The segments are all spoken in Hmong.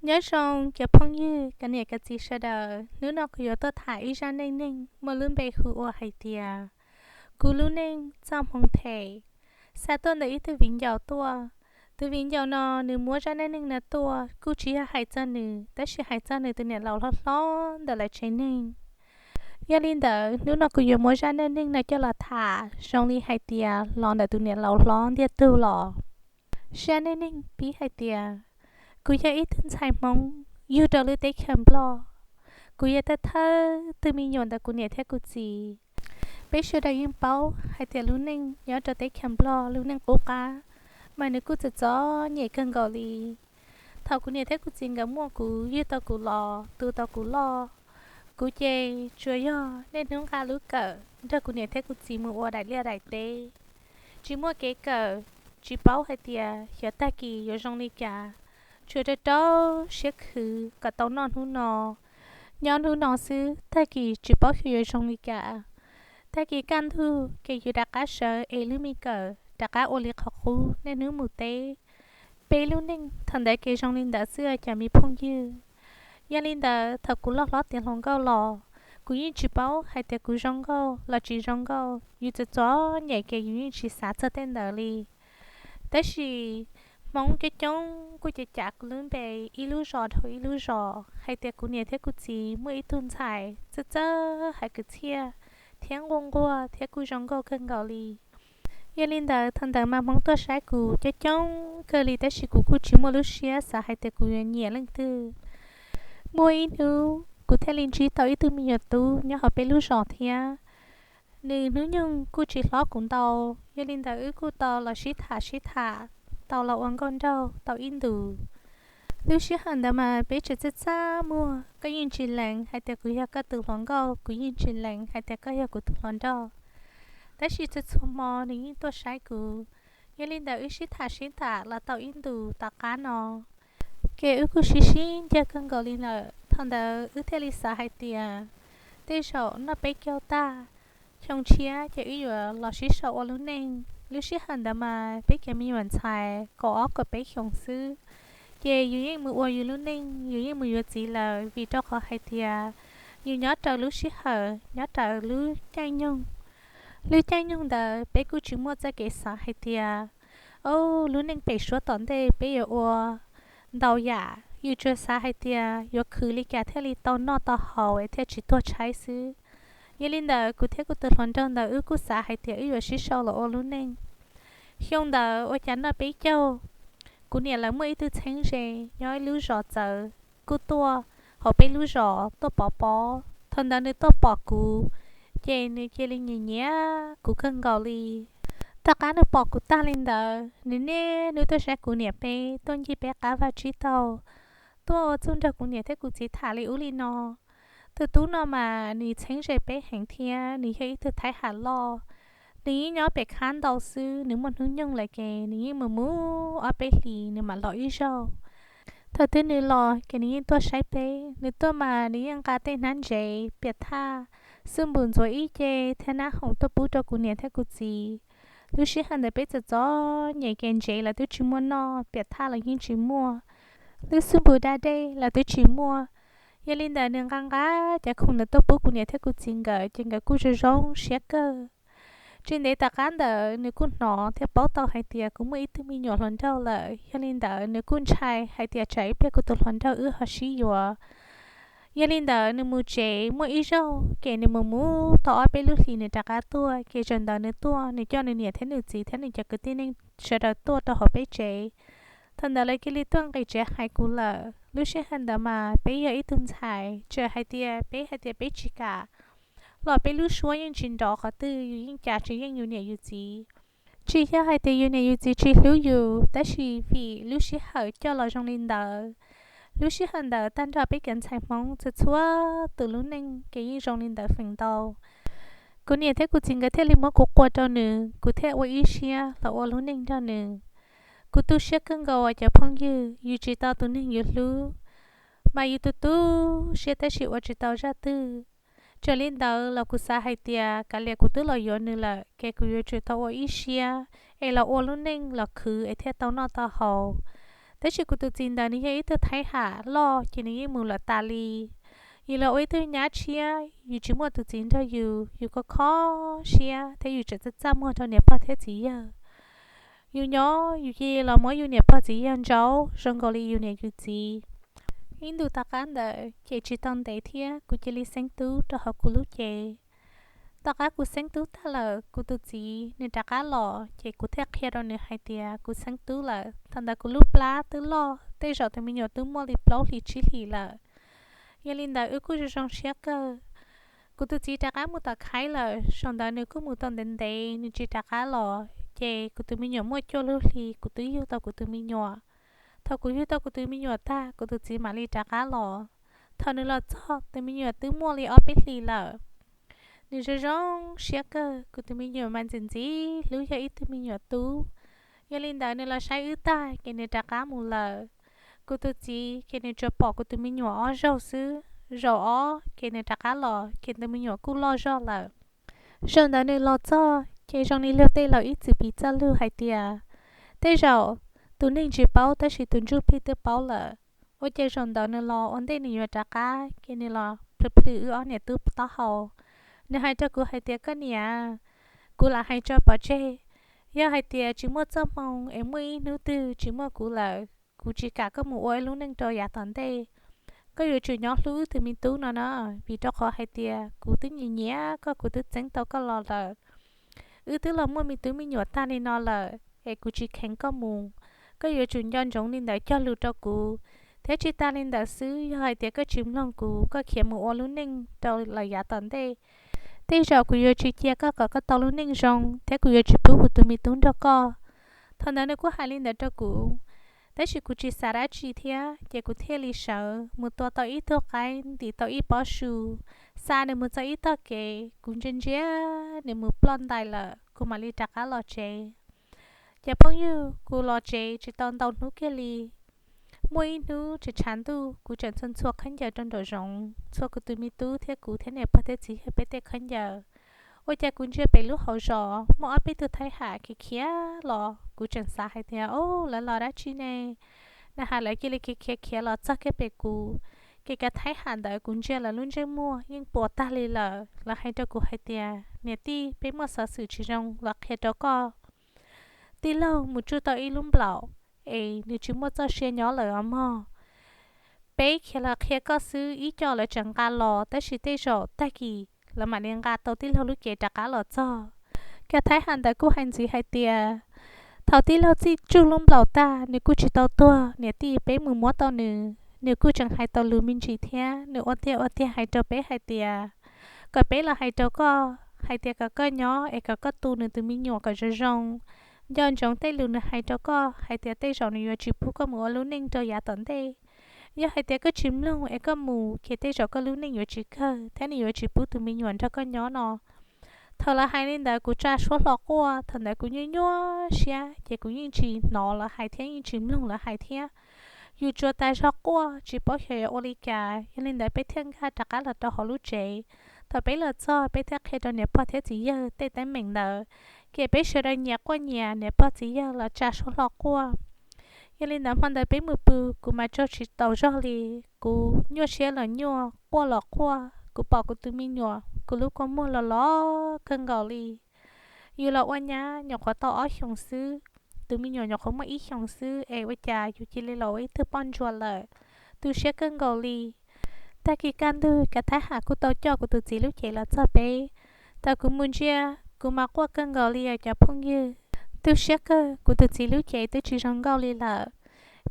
Nyob zoo cov phooj ywg, cov niam cov txiv sawv daws, hnub no kuv yuav tuaj tham ib zaj neej neeg muaj lub npe hu ua hais tias kuv lub neej txoj hmoov phem. Xa tuaj ntawm ib tug viv ncaus tuaj. Tus viv ncaus no nws muab zaj neej neeg no tuaj kuj tsis yog hais txog nws, tab sis hais txog nws tus niam laus hlob hlob ntawm lawv tsev neeg. Yog li ntawd, hnub no kuv yuav muab zaj neej neeg no coj los tham zoo li hais tias los ntawm tus niam laus hlob ntiag tug los. Zaj neej neeg pib hais tias, kuv yog ib tug ntxhais Hmoob yug rau lub teb chaws Nplog. Kuv yog thawj thawj tug me nyuam ntawm kuv niam thiab kuv txiv. Peb sawv daws yeej paub hais tias lub neej nyob rau teb chaws Nplog lub neej qub qab, mas nws kuj txom txom nyem kawg nkaus li. Thaum kuv niam thiab kuv txiv nkawd muaj kuv, yug tau kuv los, tu tau kuv loj, kuv ces tsuas yog niaj hnub nqa lub kawm nrog kuv niam thiab kuv txiv mus ua daim liaj daim teb. Tsis muaj kev kawm, tsis paub hais tias xyov tag kis yuav zoo li cas, tsuas rau rau siab khwv kom tau noj hnub no, nyob hnub no xwb, tag kis tsis paub xyov yuav zoo li cas. Tag kis kaj ntug ces yus rov qab sawv es lub me kawm rov qab ua li qhov qub niaj hnub mus teb. Peb lub neej thaum ntawd ces zoo li ntawd xwb cov me phooj ywg. Yog li ntawd, thaum kuv loj hlob tiav hluas nkauj los, kuv yeej tsis paub hais tias kuv zoo nkauj los tsis zoo nkauj, yus txom txom nyem ces yus yeej tsis xav txog tej ntawd li. Tab sis Hmoob coob coob kuj cav cav kuv lub npe ib lub zos dhau ib lub zos hais tias kuv niam thiab kuv txiv muaj ib tug ntxhais txawj txawj hais kwv txhiaj thiab nquag nquag thiab kuj zoo nkauj kawg nkaus li. Yog li ntawd, thaum ntawd mas Hmoob tuaj saib kuv coob coob kawg li, tab sis kuv kuj tsis muaj lub siab xav hais tias kuv yuav nyiam leej twg. Muaj ib hnub kuv thiaj li ntsib tau ib tug me nyuam tub nyob hauv peb lub zos thiab. Nws hnub nyoog kuj tsis hlob kuv ntau, yog li ntawd wb kuj tau los sib tham sib tham, tau los ua nkauj nraug tau ib ntus. Lub sij hawm ntawd mas peb tseem txaj txaj muag, koj yeej tsis lees hais tias kuv yog koj tus hluas nkauj, kuv yeej tsis lees hais tias koj yog kuv tus hluas nraug. Tab sis txhua txhua hmo nws yeej tuaj saib kuv. Yog li ntawd wb sib tham sib tham los tau ib ntus tom qab no, ces wb kuj sib sib ncawg kawg nkaus li lawm. Thaum ntawd wb thiaj li xav hais tias tej zaum noj peb caug tag, xyoo tshiab ces wb yuav los sib sau ua lub neej. Lub sij hawm ntawd mas peb cov me nyuam ntxhais kaum ob kaum peb xyoos xwb, ces yus yeej mus ua yus lub neej, yus yeej mus yuav txiv lawm, vim rau qhov hais tias yus nyob raws lub sij hawm, nyob raws lub caij nyoog. Lub caij nyoog ntawd peb kuj tsis muaj txoj kev xav hais tias, o, lub neej pem suab tom ntej peb yuav ua ntau yam, yus tsuas xav hais tias yuav khwv li cas thiaj li tau noj tau haus es thiaj tsis tuag tshaib xwb. Yog li ntawd kuv thiab kuv tus hluas nraug ntawd wb kuj xav hais tias wb yuav sib sau los ua lub neej. Xyoo ntawd ua cas noj peb caug, kuv niam lawv muaj ib tug txheeb ze nyob ib lub zos txawv kuj tuaj hauv peb lub zos tuaj pov pob. Thaum ntawd nws tuaj pom kuv, ces nws cia li nyiam nyiam kuv kawg nkaus li. Tom qab nws pom kuv tag li ntawd, nws niaj hnub tuaj saib kuv niam peb, tuaj ncig peb qab vaj tsib taug, tuaj ua txuj nrog kuv niam thiab kuv txiv tham li ub li no. Tus tub no mas nws txheeb ze peb heev thiab nws yog ib tug Thaib Ham loj. Nws yeej nyob pem khab ntau xwb, nws muaj hnub nyoog lawm ces nws yeej mus mus ob peb hlis nws mam los ib zaug. Thaum twg nws los ces nws yeej tuaj saib peb. Nws tuaj mas nws yeej nqa tej hnab ntsev, piam thaj, xub npum ntxuav ib ce thiab hnab hoom tuaj pub rau kuv niam thiab kuv txiv. Lub sij hawm ntawd peb txom txom nyem ces ntsev los twb tsis muaj noj, piam thaj los yeej tsis muaj, lub xub npum da dej los twb tsis muaj. Yog li ntawd nws nqa nqa cov khoom ntawd tuaj pub kuv niam thiab kuv txiv nkawd ces nkawd kuj zoo zoo siab kawg. Tsis ntev tom qab ntawd nws kuj hnov thiab paub tau hais tias kuv muaj ib tug me nyuam hluas nraug lawm, yog li ntawd nws kuj ntshai hais tias tsam ib pliag kuv tus hluas nraug wb ho sib yuav. Yog li ntawd nws mus tsev muaj ib zaug ces nws mus mus tau ob peb lub hlis nws rov qab tuaj, ces zaum ntawd nws tuaj nws coj nws niam thiab nws txiv thiab nws cov kwv tij neej sawv daws tuaj rau hauv peb tsev. Thaum ntawd lawv cia li tuaj nqis tsev hais kuv lawm. Lub sij hawm ntawd mas peb yog ib tug ntxhais, txawm hais tias peb hais tias peb tsis kam los peb lub suab yeej tsis nrov qhov twg, yus yeej cav tsis yeej yus niam yus txiv. Tsis yog hais tias yus niam yus txiv tsis hlub yus, tab sis vim lub sij hawm coj los zoo li ntawd. Lub sij hawm ntawd tag nrho peb cov ntxhais Hmoob txhua txhua tus lub neej ces yeej zoo li ntawd feem ntau. Kuv niam thiab kuv txiv nkawd thiaj li muab kuv qua rau nws, kuv thiaj ua ib siab los ua lub neej nrog nws. Kuv tu siab kawg nkaus cov phooj ywg, yus tsis tau tus neeg yus hlub, mas yus tu tu siab tab sis ua tsis tau zaj twg. Txawm li ntawd los kuv xav hais tias kav liam kuv twb los yuav nws lawm ces kuv yuav tsum tau ua ib siab es los ua lub neej los khwv es thiaj tau noj tau haus. Tab sis kuv tus txiv ntawd nws yog ib tug Thaib Ham loj ces nws yeej mus lawm tas li. Yus los ua ib tug nyab tshiab, yus tsis muaj tus txiv nrog yus, yus kho kho siab thiab yus tseem txaj txaj muag rau niam pog thiab txiv yawg. Yus nyob yus cia li los muab yus niam pog txiv yawg ntsaub zoo nkaus li yus niam yus txiv. Ib ntus tom qab ntawd ces tsis tau ntev thiab kuv cia li xeeb tub rau hauv kuv lub cev. Tom qab kuv xeeb tub tag lawm, kuv tus txiv nws rov qab los ces kuv thiaj qhia rau nws hais tias kuv xeeb tub lawm. Thaum ntawd kuv lub plab twb loj, tej zaum tus me nyuam twb muaj li plaub hlis tsib hlis lawm. Yog li ntawd wb kuj zoo zoo siab kawg. Kuv tus txiv rov qab mus tom khaib lawm, zaum ntawd nws kuj mus tau ntev ntev nws tsis rov qab los, ces kuv tus me nyuam muaj cuaj lub hli kuv twb yug tau kuv tus me nyuam. Thaum kuv yug tau kuv tus me nyuam tag, kuv tus txiv mam li rov qab los. Thaum nws los txog, tus me nyuam twb muaj li ob peb hlis lawm. Nws zoo zoo siab kawg, kuv tus me nyuam mas ntxim ntxim hlub, yog ib tug me nyuam tub. Yog li ntawd nws los saib wb tag ces nws rov qab mus lawm. Kuv tus txiv ces nws tsuas pom kuv tus me nyuam ob zaug xwb, zaum ob ces nws rov qab los ces tus me nyuam kuj loj zog lawm. Zaum ntawd nws los txog ces zoo li luag tej laus ib txwm piv txoj lus hais tias, tej zaum tus neeg tsis paub tab sis tus ntsuj plig twb paub lawm. Ua cas zaum ntawd nws los ua ntej nws yuav rov qab ces nws los plhws plhws wb ob niam tub taub hau. Nws hais rau kuv hais tias, koj niam, kuv lam hais tso pov tseg, yog hais tias tsis muaj txoj hmoo es muaj ib hnub twg tsis muaj kuv lawm, kuv tsis kam koj mus ua ib lub neej rau yav tom ntej. Koj yuav tsum nyob hlub wb tus me tub no na, vim rau qhov hais tias kuv twb nyiam nyiam koj, kuv twb txeeb tau koj los lawm. Wb twb los muaj me tub me nyuam tag li no lawm es kuv tsis kheev koj mus. Koj yuav tsum nco ntsoov li ntawd cog lus rau kuv. Thiab tsis tas li ntawd xwb, yog hais tias koj tsis mloog kuv, koj khiav mus ua lub neej rau lawm yav tom ntej, tej zaum kuv yuav tsis cia koj kom koj tau lub neej zoo thiab kuv yuav tsis pub kuv tus me tub nrog koj. Thaum ntawd nws kuj hais li ntawd rau kuv, tab sis kuv tsis xav dab tsi thiab ces kuv thiaj li sawv mus tua tau ib tug qaib, ntim tau ib pob su, xa nws mus txog ib tog kev, kuv ntsia ntsia nws mus ploj ntais lawm, kuv mam li rov qab los tsev. Cov phooj ywg, kuv los tsev tsis tau ntau hnub kiag li, muaj ib hnub tseem tshav ntuj, kuv tseem txhua ntxhua khaub ncaws rau nraum zoov, txhua kuv tus me tub thiab kuv thiab niam pog thiab txiv yawg peb tej khaub ncaws. Ua cas kuv ntsia pem lub hauv zos muaj ob peb tug Thaib Ham khiav khiav los, kuv tseem xav hais tias, o, lawv los dab tsi ne? Nws hais lawv cia li khiav khiav khiav los txog kiag pem kuv, ces cov Thaib Ham ntawd kuv ntsia lawv lub ntsej muag yeej puas tag li lawm. Lawv hais rau kuv hais tias, niam tij, peb muaj xov xwm tsis zoo los qhia rau koj. Tij laug mus tsuj tau ib lub nplaum es nws tsis muaj txoj sia nyob lawm os mog. Peb khiav los qhia koj xwb, ib co lawv tseem nqa los, tab sis tej zaum tag kis lawv mam li nqa tau tij laug lub cev rov qab los txog. Cov Thaib Ham ntawd kuj hais ntxiv hais tias, thaum tij laug txij tsuj lub nplaum tag, nws kuj tsis tau tuag, niam tij, peb mus muab tau nws, nws kuj tseem hais tau lus me ntsis thiab nws ua tiag ua tiag hais rau peb hais tias, kom peb los hais rau koj hais tias kom koj nyob es kom koj tu nws tus me nyuam kom zoo zoo. Nco ntsoov tej lus nws hais rau koj hais tias tej zaum nws yuav tsis pub koj mus ua lub neej rau yav tom ntej. Yog hais tias koj tsis mloog es koj mus ces tej zaum koj lub neej yuav tsis kawg thiab nws yuav tsis pub tus me nyuam nrog koj nyob no. Thaum lawv hais li ntawd kuv tsa suab hlo quaj, thaum ntawd kuv nyuaj nyuaj siab ces kuv yeej tsis hnov lawv hais thiab yeej tsis mloog lawv hais thiab. Yus tsuas tas zog quaj tsis paub xyov yuav ua li cas, yog li ntawd peb thiaj nkag rov qab los rau hauv lub tsev. Thaum peb los txog peb thiaj qhia rau niam pog thiab txiv yawg tej teeb meem ntawd, ces peb sawv daws nyias quaj nyias, niam pog txiv yawg los tsa suab hlo quaj. Yog li ntawd hmo ntawd peb mus pw, kuv mas tsaug tsis tau zog li, kuv nyuaj siab los nyuaj, quaj los quaj, kuv pom kuv tus me nyuam, kuv lub kua muag los los kawg nkaus li. Yus los ua nyab nyuam qhuav tau ob xyoos xwb, tus me nyuam nyuam qhuav muaj ib xyoos xwb es ua cas yus cia li los ua ib tug poj ntsuam lawm, tu siab kawg nkaus li. Tag kis kaj ntug cov Thaib Ham kuj tau coj kuv tus txiv lub cev los txog peb. Thaum kuv mus ntsia, kuv mas quaj kawg nkaus li os cov phooj ywg. Tu siab kawg, kuv tus txiv lub cev twb tsis zoo nkauj li lawm.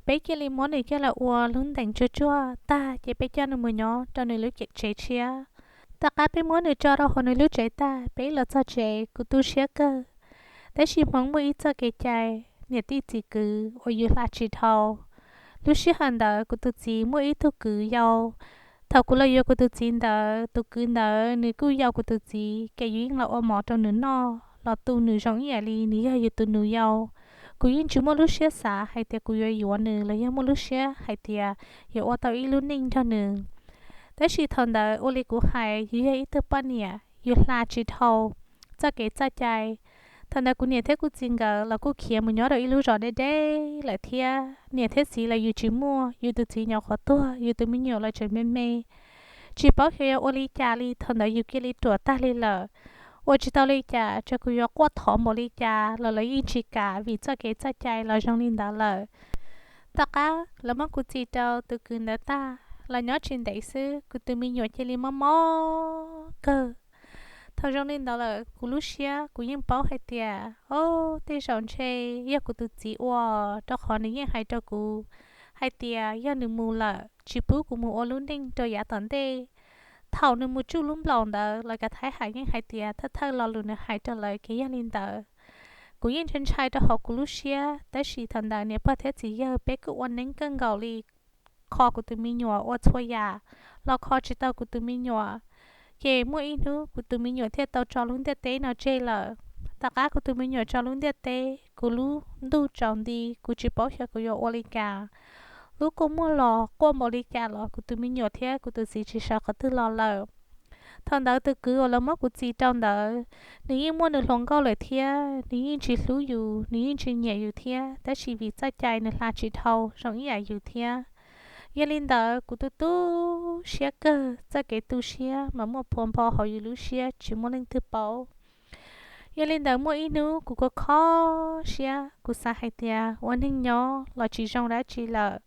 Peb cia li muab nws coj los ua lub ntees tsuag tsuag tag ces peb coj nws mus nyob rau nws lub tsev tshiab. Tom qab peb muab nws tso rau hauv nws lub tsev tag, peb los txog tsev kuv tu siab kawg. Tab sis hmoov muaj ib txoj kev cai, niam tij txiv kwv uas yus hla tsis dhau. Lub sij hawm ntawd kuv tus txiv muaj ib tug kwv yau. Thaum kuv los yuav kuv tus txiv ntawd, tus kwv ntawd nws kuj yau kuv tus txiv, ces yus yeej los ua mov rau nws noj, los tu nws zoo ib yam li nws yog yus tus nus yau. Kuv yeej tsis muaj lub siab xav hais tias kuv yuav yuav nws los yog muaj lub siab hais tias yuav ua tau ib lub neej nrog nws. Tab sis thaum ntawd ua li kuv hais, yus yog ib tug poj niam, yus hla tsis dhau txoj kev txoj cai. Thaum ntawd kuv niam thiab kuv txiv nkawd los kuj khiav mus nyob rau ib lub zos deb deb lawm thiab. Niam thiab txiv los yus tsis muaj, yus tus txiv nyuam qhuav tuag, yus tus me nyuam los tseem me me, tsis paub xyov yuav ua li cas li. Thaum ntawd yus cia li ruam tag li lawm, ua tsis tau li cas, txawm kuv yuav quaj thov npaum li cas los lawv yeej tsis kam, vim txoj kev txoj cai los zoo li ntawd lawm. Tom qab lawv muab kuv txis rau tus kwv ntawd tag, los nyob tsis ntev xwb kuv tus me nyuam cia li mob mob kawg. Thaum zoo li ntawd lawm kuv lub siab kuv yeej paub hais tias, o, tej zaum ntshe yog kuv tus txiv ua, rau qhov nws yeej hais rau kuv hais tias yog nws mus lawm tsis pub kuv mus ua lub neej rau yav tom ntej. Thaum nws mus tsuj lub nplaum ntawd los kav thaiv hais yeej hais tias thawj thawj lo lus nws hais rau lawv kev yog li ntawd. Kuv yeej ntshai ntshai rau hauv kuv lub siab, tab sis thaum ntawd niam pog thiab txiv yawg peb kuj ua neeb kawg nkaus li, kho kuv tus me nyuam ua txhua yam los kho tsis tau kuv tus me nyuam. Ces muaj ib hnub kuv tus me nyuam thiaj tau tso lub ntiaj teb no tseg lawm. Tom qab kuv tus me nyuam tso lub ntiaj teb, kuv lub ntuj tsaus nti, kuv tsis paub xyov kuv yuav ua li cas. Lub kua muag los quaj npaum li cas los kuv tus me nyuam thiab kuv tus txiv tsis sawv qhov twg los lawm. Thaum ntawd tus kwv uas lawv muab kuv txis rau ntawd, nws yeej muaj nws hluas nkauj lawm thiab, nws yeej tsis hlub yus, nws yeej tsis nyiam yus thiab, tab sis vim txoj cai nws hla tsis dhau zoo ib yam yus thiab. Yog li ntawd kuv tu tu siab kawg, txoj kev tu siab mas muaj phua npo hauv yus lub siab tsis muaj leej twg paub. Yog li ntawd muaj ib hnub kuv kho kho siab, kuv xav hais tias ua neeg nyob los tsis zoo dab tsi lawm.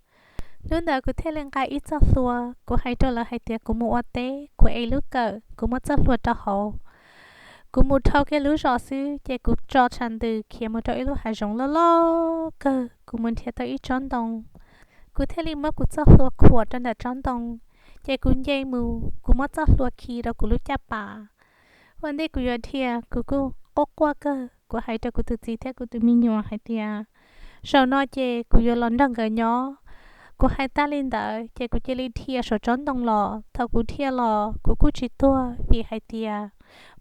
Hnub ntawd kuv thiaj li nqa ib txoj hlua, kuv hais rau lawv hais tias kuv mus ua teb, kuv ev lub kawm, kuv muab txoj hlua rau hauv. Kuv mus dhau kiag lub zos xwb ces kuv tso tshav ntws khiav mus rau ib lub hav zoov loj loj kawg, kuv mus nrhiav tau ib tsob ntoo. Kuv thiaj li muab kuv txoj hlua khuam rau ntawm tsob ntoo, ces kuv nce mus, kuv muab txoj hlua khi rau kuv lub caj pas. Ua ntej kuv yuav dhia, kuv kuj quaj quaj kawg, kuv hais rau kuv tus txiv thiab kuv tus me nyuam hais tias, zaum no ces kuv yuav los nrog nkawd nyob. Kuv hais tag li ntawd ces kuv cia li dhia saum tsob ntoo los. Thaum kuv dhia los kuv kuj tsis tuag, vim hais tias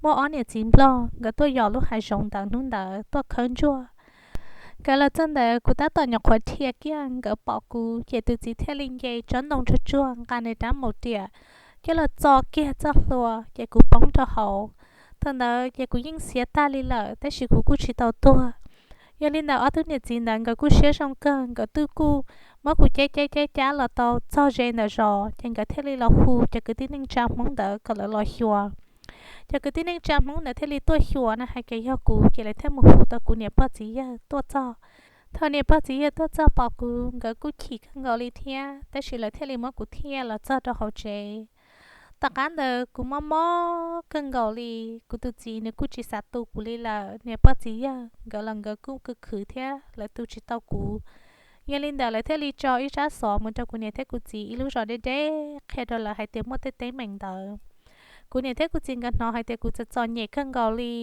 muaj ob niam txiv nplog nkawd tuaj yos lub hav zoov ntawd hnub ntawd tuaj khawb ntsuag. Nkawd los txog ntawd kuv tab tom nyuam qhuav dhia kiag, nkawd pom kuv ces tus txiv thiaj li nce tsob ntoo tsuag tsuag nqa nws rab maum riam coj los txo kiag txoj hlua ces kuv poob rau hauv. Thaum ntawd ces kuv yeej xiav tag li lawm, tab sis kuv kuj tsis tau tuag. Yog li ntawd ob tug niam txiv ntawd nkawd kuj siab zoo kawg, nkawd twb kuj muab kuv cab cab cab cab los tau txog ze ntawm zos, ces nkawd thiaj li los hu cov kwv tij neej tsa Hmoob ntawd kom lawv los xyuas. Cov kwv tij neej tsa Hmoob ntawd thiaj li tuaj xyuas na, hais tias yog kuv, ces lawv thiaj mus hu tau kuv niam pog txiv yawg tuaj txog. Thaum niam pog txiv yawg tuaj txog pom kuv, nkawd kuj chim kawg nkaus li thiab, tab sis lawv thiaj li muab kuv thiaj los txog rau hauv tsev. Tom qab ntawd kuv mob mob kawg nkaus li, kuv tus txiv nws kuj tsis xav tu kuv li lawm, niam pog txiv yawg nkawd los nkawd kuj khwv khwv thiab lawv tu tsis tau kuv. Yog li ntawd lawv thiaj li tso ib tsab xov mus rau kuv niam thiab kuv txiv ib lub zos deb deb qhia rau lawv hais tias muaj tej teeb meem ntawd. Kuv niam thiab kuv txiv nkawd hnov hais tias kuv txom txom nyem kawg nkaus li.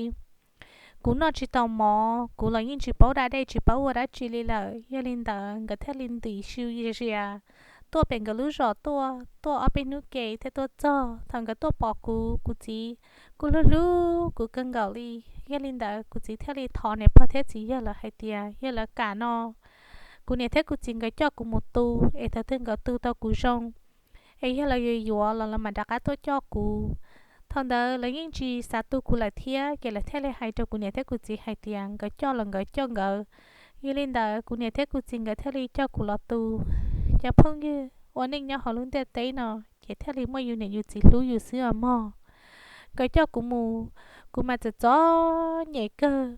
Kuv noj tsis tau mov, kuv los yeej tsis paub da dej tsis paub ua dab tsi li lawm. Yog li ntawd nkawd thiaj li ntim siv zias tuaj pem nkawd lub zos tuaj, tuaj ob peb hnub ke thiaj tuaj txog. Thaum nkawd tuaj pom kuv, kuv txiv kuj hlub hlub kuv kawg nkaus li. Yog li ntawd kuv txiv thiaj li thov niam pog thiab txiv yawg lawv hais tias yog lawv kam no, kuv niam thiab kuv txiv nkawd coj kuv mus tu, es thaum twg nkawd tu tau kuv zoo, es yog lawv yuav yuav los lawv mam rov qab tuaj coj kuv. Thaum ntawd lawv yeej tsis xav tu kuv lawm thiab, ces lawv thiaj li hais rau kuv niam thiab kuv txiv hais tias nkawd coj los nkawd coj nkawd. Yog li ntawd kuv niam thiab kuv txiv nkawd thiaj li coj kuv los tu. Cov phooj ywg, ua neej nyob hauv lub ntiaj teb no ces thiaj li muaj yus niam yus txiv hlub yus xwb os mog. Nkawd coj kuv mus, kuv mas txom txom nyem kawg.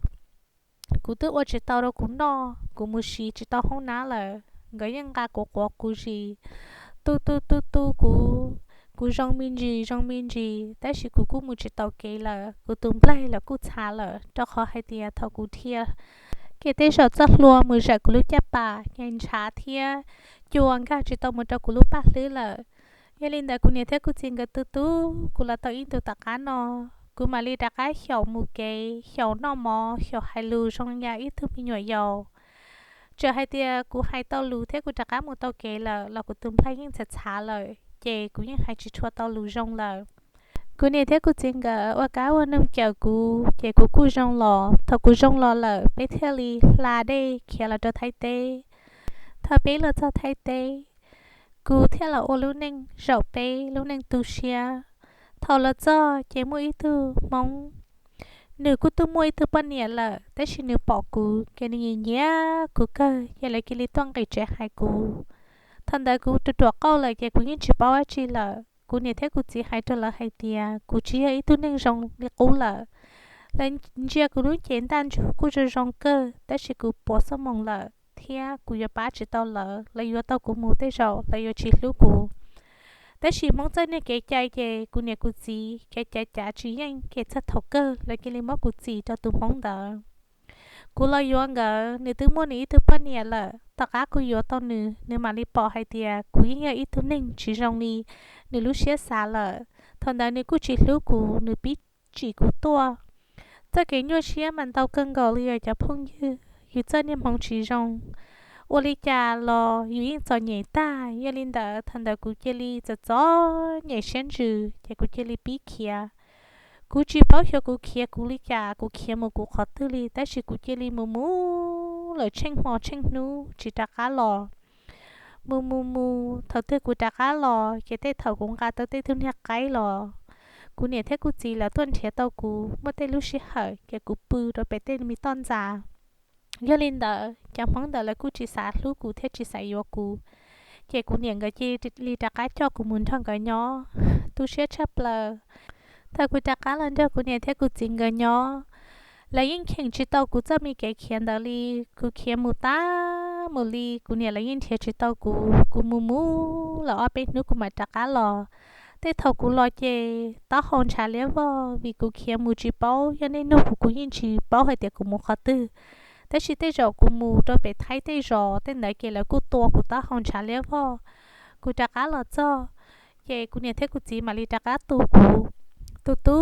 Kuv twb ua tsis tau rau kuv noj, kuv mus siv tsis tau hoob nab lawm, nkawd yeej nqa kuv quav quv zis, tu tu tu tu kuv, kuv zoo me ntsis zoo me ntsis, tab sis kuv kuj mus tsis tau kev lawm, kuv tus nplaig los kuj txhav lawm, rau qhov hais tias thaum kuv dhia kiag tej zaum txoj hlua mus zawm kuv lub caj pas ces ntshav thiab cua nkag tsis tau mus rau kuv lub paj hlwb lawm. Yog li ntawd kuv niam thiab kuv txiv nkawd tu tu kuv los tau ib ntus tom qab no, kuv mam li rov qab xyaum mus kev, xyaum noj mov, xyaum hais lus zoo li ib tug me nyuam yaus. Txawm hais tias kuv hais tau lus thiab kuv rov qab mus tau kev lawm los kuv tus nplaig yeej txhav txhav lawm, ces kuv yeej hais tsis tshua tau lus zoo lawm. Kuv niam thiab kuv txiv nkawd ua kab ua noog cawm kuv, ces kuv kuj zoo los. Thaum kuv zoo los lawm, peb thiaj li hla dej khiav los rau Thaib teb. Thaum peb los txog Thaib teb, kuv thiaj los ua lub neej zaum peb lub neej tu siab. Thaum los txog ces muaj ib tug Hmoob Nws kuj twb muaj ib tug poj niam lawm, tab sis nws pom kuv ces nws nyiam nyiam kuv kawg, ces lawv cia li tuaj nqis tsev hais kuv. Thaum ntawd kuv ruam ruam qauj lawm ces kuv yeej tsis paub dab tsi lawm. Kuv niam thiab kuv txiv hais rau lawv hais tias kuv tsis yog ib tug neeg zoo li qub lawm. Lawv ntsia kuv lub cev ntaj ntsug kuj zoo zoo kawg, tab sis kuv puas xuab moos lawm thiab kuv yuav pab tsis tau lawv, lawv yuav tau kuv mus tej zaum lawv yuav tsis hlub kuv. Tab sis Hmoob txoj niag kev cai ces kuv niam kuv txiv kev cai cav tsis yeej, ces txog thaum kawg lawv cia li muab kuv txis rau tus Hmoob ntawd. Kuv los yuav nkawd, nws twb muaj nws ib tug poj niam lawm. Tom qab kuv yuav tau nws, nws mam li pom hais tias kuv yeej yog ib tug neeg tsis zoo li nws lub siab xav lawm. Thaum ntawd nws kuj tsis hlub kuv, nws pib tsim kuv tuaj. Txoj kev nyuaj siab mas ntau kawg nkaus li os cov phooj ywg, yus txoj niag hmoov tsis zoo. Ua li cas los yus yeej txom nyem tag, yog li ntawd thaum ntawd kuv cia li txom txom nyem siab ntsws, ces kuv cia li pib khiav. Kuv tsis paub xyov kuv khiav kuv li cas, kuv khiav mus kuv qhov twg li, tab sis kuv cia li mus mus lawm tsheej hmo tsheej hnub tsis rov qab los. Mus mus mus, thaum twg kuv rov qab los ces tej thaum kuv nqa tau tej tug niag qaib los. Kuv niam thiab kuv txiv lawv tuaj nrhiav tau kuv muaj tej lub sij hawm ces kuv pw rau pem tej me toj ntxas. Yog li ntawd cov Hmoob ntawd lawv kuj tsis xav hlub kuv thiab tsis xav yuav kuv, ces kuv niam nkawd cia li rov qab coj kuv mus nrog nkawd nyob, tu siab tshaj plaws. Thaum kuv rov qab los nrog kuv niam thiab kuv txiv nkawd nyob, lawv yeej cheem tsis tau kuv txoj me kev khiav ntawd li. Kuv khiav mus tab mus li, kuv niam lawv yeej nrhiav tsis tau kuv. Kuv mus mus lawm ob peb hnub kuv mam rov qab los. Tej thaum kuv los ces taub hau ntshav liab vog vim kuv khiav mus tsis paub, yog nej nug kuv kuv yeej tsis paub hais tias kuv mus qhov twg. Tab sis tej zaum kuv mus rau pem Thaib tej zos tej ntawd ces lawv kuj tua kuv taub hau ntshav liab vog. Kuv rov qab los txog, ces kuv niam thiab kuv txiv mam li rov qab tu kuv, tu tu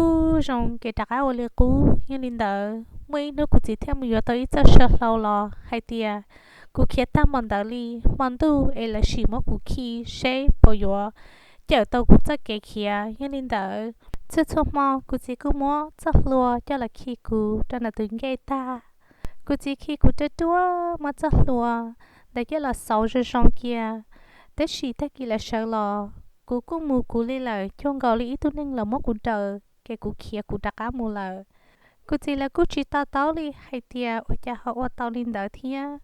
zoo ces rov qab ua li qub. Yog li ntawd muaj ib hnub kuv txiv thiaj mus yuav tau ib txoj saw hlau los hais tias kuv khiav tag hmo ntawd li, hmo ntuj es lawv sim muab kuv khi seb puas yuav cawm tau kuv txoj kev khiav. Yog li ntawd txhua txhua hmo kuv txiv kuj muab txoj hlua coj los khi kuv rau ntawm tus ncej tag. Kuv txiv khi kuv ruaj ruaj muab txoj hlua ntawd coj los xauv zoo zoo cia. Tab sis tag kis lawv sawv los kuv kuj mus kuv li lawm, cuag nkaus li ib tug neeg los muab kuv daws ces kuv khiav kuv rov qab mus lawm. Kuv txiv lawv kuj tsis to taub li hais tias ua cas ho ua tau li ntawd thiab.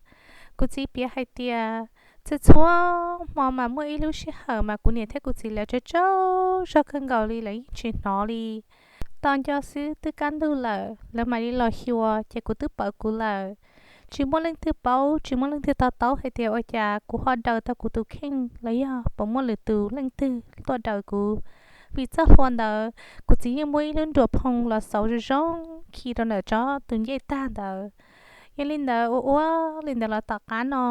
Kuv txiv piav hais tias txhua txhua hmo mas muaj ib lub sij hawm mas kuv niam thiab kuv txiv lawv tsaug tsaug zog kawg nkaus li, lawv yeej tsis hnov li. Tos nco xwb twb kaj ntug lawm lawv mam li los xyuas ces kuv twb pawv kuv lawm. Tsis muaj leej twg paub, tsis muaj leej twg to taub hais tias ua cas kuv ho daws tau kuv tus kheej los yog puas muaj lwm tus leej twg tuaj daws kuv. Vim txoj hlua ntawd kuv txiv yeej muab ib lub nruas phoo los xauv zoo zoo khi rau ntawm tsob tus ncej tag ntawd. Yog li ntawd ua ua li ntawd los tom qab no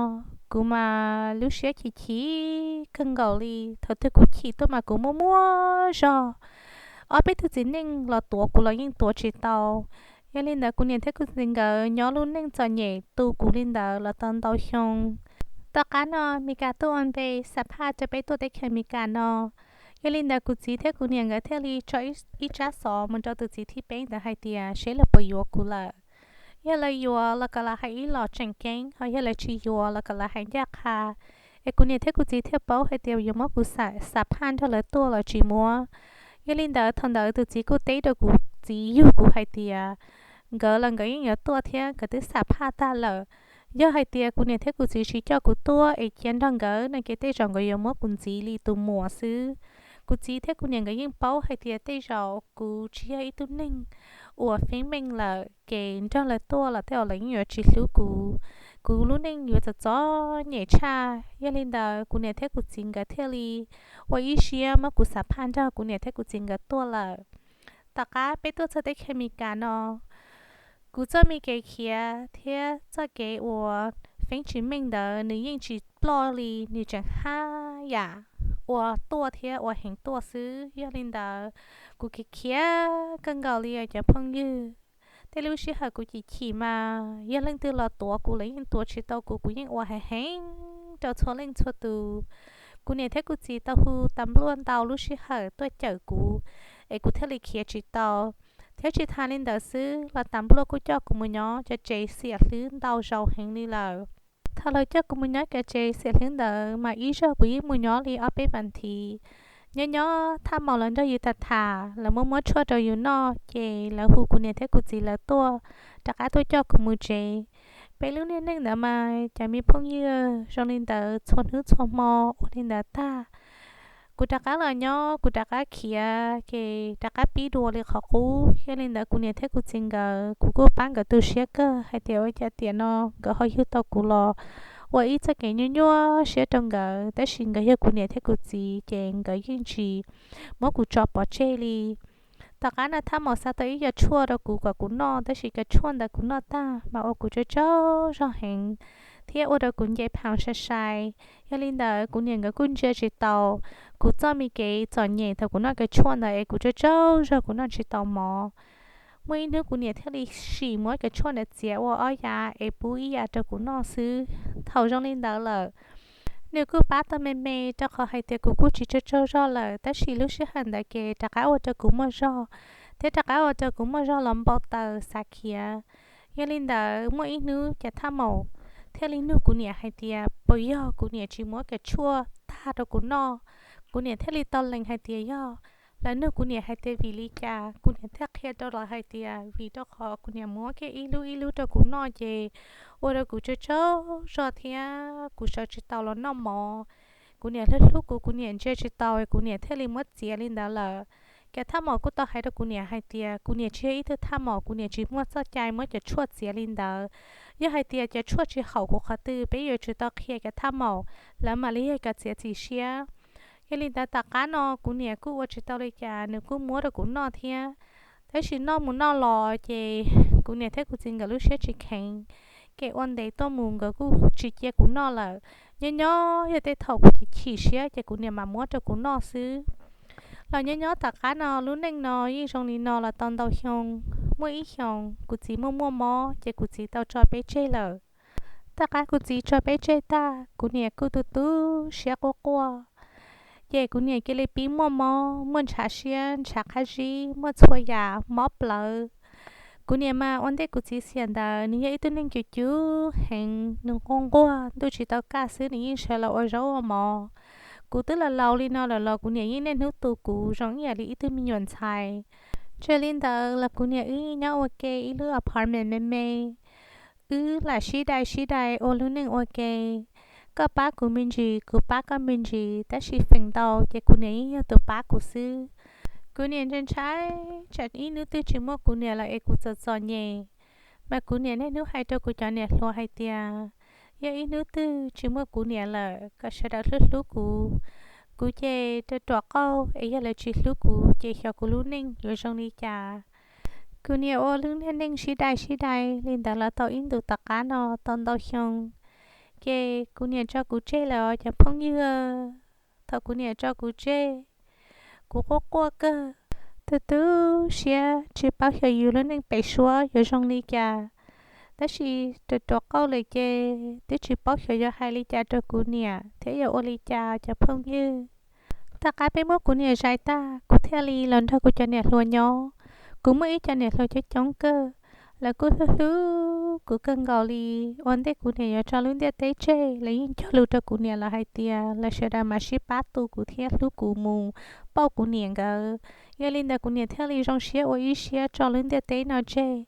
kuv mas lub siab chim chim kawg nkaus li. Thaum twg kuv chim tuaj mas kuv muaj muaj zog, ob peb tug txiv neej los tuav kuv los yeej tuav tsis tau. Yog li ntawd kuv niam thiab kuv txiv nkawd nyob lub neej txom nyem tu kuv li ntawd los tau ntau xyoo. Tom qab no Mes Kas tuaj ua npe xa phaj rau peb tuaj teb chaws Mes Kas no. Yog li ntawd kuv txiv thiab kuv niam nkawd thiaj li tso ib tsab xov mus rau tus txiv thib peb ntawd hais tias seb lawv puas yuav kuv lawm. Yog lawv yuav los kom lawv hais ib los tseem ceeb, ho yog lawv tsis yuav los kom lawv hais ncaj qha. Es kuv niam thiab kuv txiv thiaj paub hais tias yuav muab kuv xa phaj nrog lawv tuaj los tsis muab. Yog li ntawd thaum ntawd tus txiv kuj teb rau kuv txiv yug kuv hais tias nkawd los nkawd yeej yuav tuaj thiab, nkawd twb xa phaj tag lawm. Yog hais tias kuv niam thiab kuv txiv tsis coj kuv tuaj es cia nrog nkawd no ces tej zaum nkawd yuav muab kuv ntxiv li tus muam xwb. Kuv txiv thiab kuv niam nkawd yeej paub hais tias tej zaum kuv tsis yog ib tug neeg uas feeb meej lawm, ces nrog lawv tuaj los tej zaum lawv yeej yuav tsis hlub kuv. Kuv lub neej yuav txom txom nyem tshaj. Yog li ntawd kuv niam thiab kuv txiv nkawd thiaj li ua ib siab muab kuv xa phaj nrog kuv niam thiab kuv txiv nkawd tuaj lawm. Tom qab peb tuaj txog teb chaws Amelikas no, kuv txoj me kev khiav thiab txoj kev uas feeb tsis meej ntawd nws yeej tsis ploj li, nws tseem haj yam ua tuaj thiab ua heev tuaj xwb. Yog li ntawd, kuv khiav khiav kawg nkaus li os cov phooj ywg. Tej lub sij hawm kuv chim chim mas yog leej twg los tuav kuv los yeej tuav tsis tau kuv, kuv yeej ua heev heev rau txhua leej txhua tus. Kuv niam thiab kuv txiv tau hu tas npluaj ntau lub sij hawm tuaj cawm kuv, es kuv thiaj li khiav tsis tau. Thiab tsis tas li ntawd xwb los tas npluaj kuj coj kuv mus nyob cov tsev xiam hlwb ntau zaus heev li lawm. Thaum lawv coj kuv mus nyob cov tsev xiam hlwb ntawd mas ib zaug kuv yeej mus nyob li ob peb vas thiv. Nyob nyob thaj maum lawv nrog yus tham tham, lawv muab muab tshuaj rau yus noj, ces lawv hu kuv niam thiab kuv txiv lawv tuaj, rov qab tuaj coj kuv mus tsev. Peb lub niaj neej ntawd mas cov me phooj ywg zoo li ntawd txhua hnub txhua hmo ua li ntawd tag. Kuv rov qab los nyob, kuv rov qab khiav, ces rov qab pib dua li qhov qub. Yog li ntawd kuv niam thiab kuv txiv nkawd, kuv kuj pab nkawd tu siab kawg hais tias ua cas tiam no nkawd ho yug tau kuv los ua ib txoj kev nyuaj nyuaj siab rau nkawd, tab sis nkawd yog kuv niam thiab kuv txiv ces nkawd yeej tsis muab kuv tso pov tseg li. Tom qab no thaj maum xa tau ib co tshuaj rau kuv kom kuv noj, tab sis cov tshuaj ntawd kuv noj tag mas ua kuv tsaug tsaug zog heev, thiab ua rau kuv nce phav sai sai. Yog li ntawd kuv niam nkawd kuj ntsia tsis tau kuv txoj me kev txom nyem thaum kuv noj cov tshuaj ntawd es kuv tsaug tsaug zog kuv noj tsis tau mov. Muaj ib hnub kuv niam thiaj li sim muab cov tshuaj ntawd txiav ua ob yav es pub ib yav rau kuv noj xwb. Thaum zoo li ntawd lawm, nws kuj pab tau me me, rau qhov hais tias kuv kuj tsis tsaug tsaug zog lawm, tab sis lub sij hawm ntawd ces rov qab ua rau kuv muaj zog, thiab rov qab ua rau kuv muaj zog los npau taws xav khiav. Yog li ntawd muaj ib hnub cov thaj maum thiaj li nug kuv niam hais tias puas yog kuv niam tsis muab cov tshuaj tag rau kuv noj. Kuv niam thiaj li tau lees hais tias yog. Lawv nug kuv niam hais tias vim li cas, kuv niam thiaj qhia rau lawv hais tias vim rau qhov kuv niam muab kiag ib lub ib lub rau kuv noj ces ua rau kuv tsaug tsaug zog thiab kuv sawv tsis tau los noj mov. Kuv niam hlub hlub kuv, kuv niam ntsia tsis tau, kuv niam thiaj li muab txiav li ntawd lawm. Cov thaj maum kuj tau hais rau kuv niam hais tias kuv niam tsis yog ib tug thaj maum, kuv niam tsis muaj txoj cai muab cov tshuaj txiav li ntawd. Yog hais tias cov tshuaj tsis haum kuv qhov twg, peb yuav tsum tau qhia cov thaj maum, lawv mam li yog cov txiav txim siab. Yog li ntawd tom qab no kuv niam kuj ua tsis tau li cas, nws kuj muab rau kuv noj thiab. Tab sis noj mus noj los ces kuv niam thiab kuv txiv nkawd lub siab tsis kheev, kev ua ntev tuaj mus nkawd kuj tsis cia kuv noj lawm. Nyob nyob yog tej thaum kuv chim chim siab ces kuv niam mam muab rau kuv noj xwb. Los nyob nyob tom qab no lub neej no yeej zoo li no los tau ntau xyoo. Muaj ib xyoos kuv txiv muaj muaj mob ces kuv txiv tau tso peb tseg lawm. Tom qab kuv txiv tso peb tseg tag, kuv niam kuj tu tu siab quaj quaj. Ces kuv niam cia li pib muaj mob, muaj ntshav siab ntshav qab zib, muaj txhua yam mob plawv. Kuv niam mas ua ntej kuv txiv xiam ntawd nws yog ib tug neeg cuv cuv heev, nws nquag nquag, ntuj tsis tau kaj xwb nws yeej sawv los ua zaub ua mov. Kuv twb los laus li no lawm los kuv niam yeej niaj hnub tu kuv zoo ib yam li ib tug me nyuam ntxhais. Tsis li ntawd los kuv niam wb nyob ua ke ib lub apartment me me, wb lam sib dai sib dai ua lub neej ua ke. Koj pab kuv me ntsis, kuv pab koj me ntsis, tab sis feem ntau ces kuv niam yeej yog tus pab kuv xwb. Kuv niam ntshai ntshai tsam ib hnub twg tsis muaj kuv niam lawm es kuv txom txom nyem. Mas kuv niam niaj hnub hais rau kuv cov niam hluas hais tias, yog ib hnub twg tsis muaj kuv niam lawm kom sawv daws hlub hlub kuv. Kuv ces rau ruam qauj es yog lawv tsis hlub kuv ces xyov kuv lub neej yuav zoo li cas. Kuv niam ua lub niaj neej sib dai sib dai li ntawd los tau ib ntus tom qab no tau ntau xyoo. Ces kuv niam tso kuv tseg lawm os cov phooj ywg. Thaum kuv niam tso kuv tseg, kuv quaj quaj kawg, tu tu siab tsis paub xyov yus lub neej pem suab yuav zoo li cas. Tab sis rau ruam qauj lawm ces twb tsis paub xyov yuav hais li cas rau kuv niam thiab yuav ua li cas cov phooj ywg. Tom qab peb muab kuv niam zais tag, kuv thiaj li los nrog kuv cov niam hluas nyob. Kuv muaj ib co niam hluas coob coob kawg, lawv kuj hlub hlub kuv kawg nkaus li. Ua ntej kuv niam yuav tso lub ntiaj teb tseg, lawv yeej cog lus rau kuv niam lawv hais tias lawv sawv daws mam sib pab tu kuv thiab hlub kuv mus pauj kuv niam nkawd. Yog li ntawd kuv niam thiaj li zoo siab ua ib siab tso lub ntiaj teb no tseg.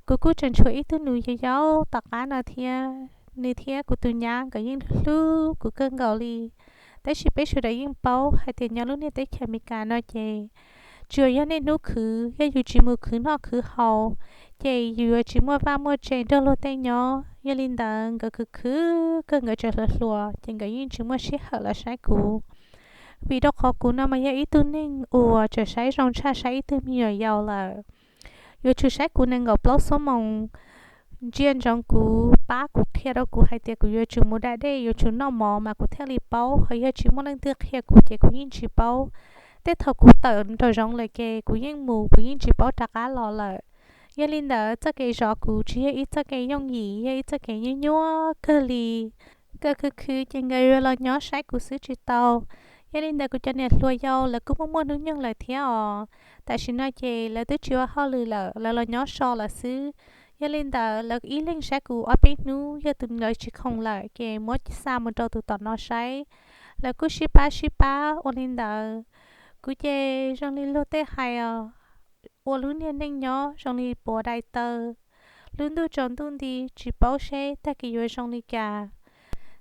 Kuv kuj tseem tshuav ib tug nus yau yau tom qab no thiab, nws thiab kuv tus nyab nkawd yeej hlub hlub kuv kawg nkaus li. Tab sis peb sawv daws yeej paub hais tias nyob lub niag teb chaws Amelikas no ces tsuas yog niaj hnub khwv, yog yus tsis mus khwv noj khwv haus ces yus yuav tsis muaj vaj muaj tse nrog luag tej nyob. Yog li ntawd nkawd khwv khwv kawg, nkawd tseem hluas hluas ces nkawd yeej tsis muaj sij hawm los saib kuv. Vim rau qhov kuv no mas yog ib tug neeg uas tseem saib zoo tshaj saib ib tug me nyuam yaus lawm. Yuav tsum saib kuv nees nkaum plaub xuab moos, ntsia ntsoov kuv, pab kuv, qhia rau kuv hais tias kuv yuav tsum mus da dej, yuav tsum noj mov mas kuv thiaj li paub. Ho yog tsis muaj leej twg qhia kuv ces kuv yeej tsis paub. Tej thaum kuv tawm nraum zoov lawm ces kuv yeej mus, kuv yeej tsis paub rov qab los lawm. Yog li ntawd txoj kev zov kuv tsis yog ib txoj kev yooj yim, yog ib txoj kev nyuaj nyuaj kawg li. Nkawd khwv khwv ces nkawd yuav los nyob saib kuv xwb tsis tau. Yog li ntawd kuv cov niam hluas yau lawv kuj muaj muaj hnub nyoog lawm thiab os. Tam sim no ces lawv twb tsis ua hauj lwm lawm, lawv los nyob so lawm xwb. Yog li ntawd lawv ib leeg saib kuv ob peb hnub, yog tus ntawd tsis khoom lawm ces muab xa mus rau tus tom no saib. lawv kuj sib pab sib pab ua li ntawd. Kuv ces zoo li luag tej hais os, ua lub niag neej nyob zoo li puas dai taw, lub ntuj tsaus ntuj nti tsis paub seb tag kis yuav zoo li cas.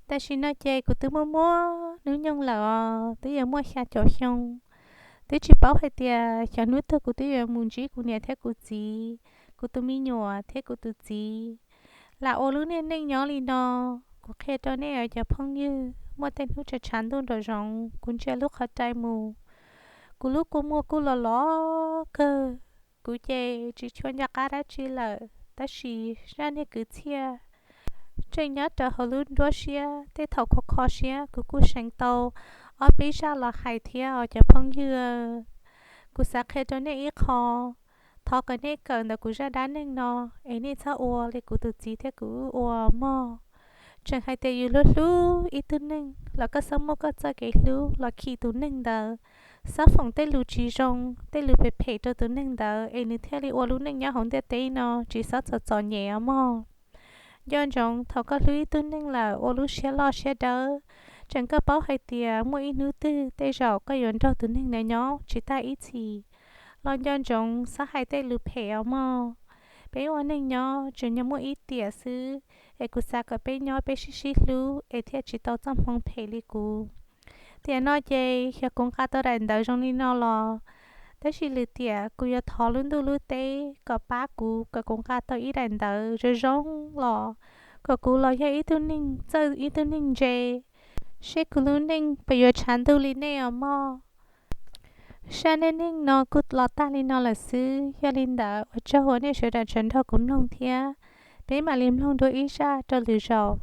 Tam sim no ces kuv twb muaj muaj hnub nyoog lawm os, twb yuav muaj xya caum xyoo. Twb tsis paub hais tias xyov hnub twg kuv twb yuav mus ntsib kuv niam thiab kuv txiv, kuv tus me nyuam thiab kuv tus txiv, lam ua lub niag neej nyob li no. Kuv qhia rau nej cov phooj ywg, muaj tej hnub tshav tshav ntuj nraum zoov kuv ntsia lub qhov rai mus, kuv lub kua muag kuj los los kawg. Kuv ces tsis tshua nco qab dab tsi lawm, tab sis zaj niag kwv txhiaj tseem nyob rau hauv lub nruab siab, tej thaum kho kho siab kuv kuj seev tau ob peb zaj los hais thiab os cov phooj ywg. Kuv xav qhia rau nej ib qho, thov kom nej kawm ntawm kuv zaj dab neeg no, es nej txhob ua li kuv tus txiv thiab kuv ua mog. Tseem hais tias yus hlub hlub ib tug neeg los koj txhob muab koj txoj kev hlub los khi tus neeg ntawd, txhob foom tej lus tsis zoo, tej lus phem phem rau tus neeg ntawd es nws thiaj li ua lub neej nyob hauv ntiaj teb no tsis txhob txom txom nyem os mog. Nco ntsoov thaum koj hlub ib tug neeg lawm ua lub siab loj siab dawb, tseem koj paub hais tias muaj ib hnub twg tej zaum koj yuav nrog tus neeg ntawd nyob tsis tag ib txhis, los nco ntsoov txhob hais tej lus phem os mog. Peb ua neej nyob tseem nyob muaj ib tiam xwb, es kuv xav kom peb nyob peb sib sib hlub es thiaj tsis tau txoj hmoo phem li kuv. Tiam no ces xyov kuv nqa tau daim ntawv zoo li no los, tab sis lwm tiam kuv yuav thov lub ntuj lub teb kom pab kuv kom kuv nqa tau ib daim ntawv zoo zoo los, kom kuv los yog ib tug neeg txawj ib tug neeg ntse, seb kuv lub neej puas yuav tshav ntuj li nej os mog. Zaj neej neeg no kuj los tag li no lawm xwb, yog li ntawd ua tsaug uas nej sawv daws tseem nrog kuv mloog thiab, peb mam li mloog dua ib zaj rau lwm zaus.